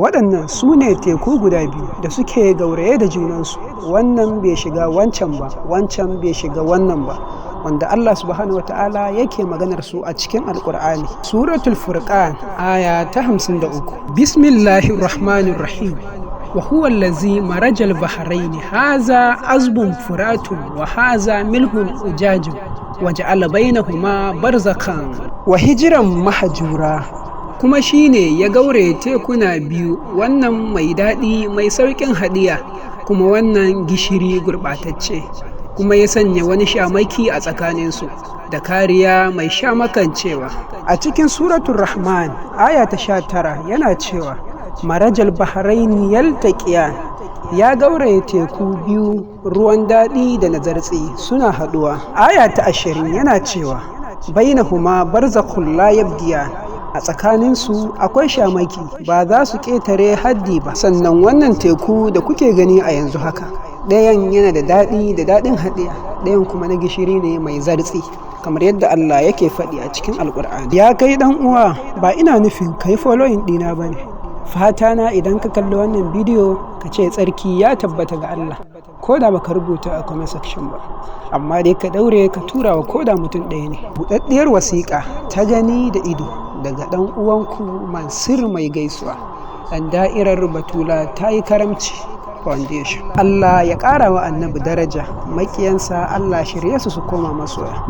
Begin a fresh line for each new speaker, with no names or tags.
Waɗannan su ne teku guda biyu da suke gauraye da junansu, wannan bai shiga wancan ba, wancan bai shiga wannan ba, wanda Allah Subhanahu wa Ta'ala yake maganar su a cikin Alƙur'ani. Suratul Furqan, aya ta 53. Bismillahir Rahmanir Rahim. Wa huwa allazi marajal bahraini, haza azbun furatun wa haza milhun ujajun, waja'ala bainahuma barzakan wa hijiran mahjura. Kuma shi ne ya gaure tekuna biyu, wannan mai daɗi mai sauƙin haɗiya, kuma wannan gishiri gurɓatacce, kuma ya sanya wani shamaki a tsakaninsu da kariya mai shamakancewa. A cikin Suratul Rahman, aya ta 19, yana cewa marajal bahraini yaltaqiyan, ya gauraye teku biyu, ruwan daɗi da na zartsi suna haɗuwa. Aya ta 20 yana cewa bainahuma barzakhun la yabghiyan, a tsakaninsu akwai shamaki, ba za su ƙetare haddi ba. Sannan wannan teku da kuke gani a yanzu haka, ɗayan yana da daɗi da daɗin haɗiya, ɗayan kuma na gishiri ne mai zartsi, kamar yadda Allah yake faɗi a cikin Alƙur'ani. Ya kai ɗan uwa, ba ina nufin kai following ɗina ba ne. Fata na, idan ka kalli wannan bidiyo, ka ce tsarki ya tabbata ga Allah, ko da baka rubuta a comment section ba, amma dai ka daure ka tura wa koda mutum ɗaya ne. Buɗaɗɗiyar wasiƙa ta gani da ido daga ɗan uwanku Mansur mai gaisuwa, ɗan da'irar Batula ta yi karamci Foundation. Allah ya ƙara wa Annabi daraja, maƙiyansa Allah shirye su su koma masoya.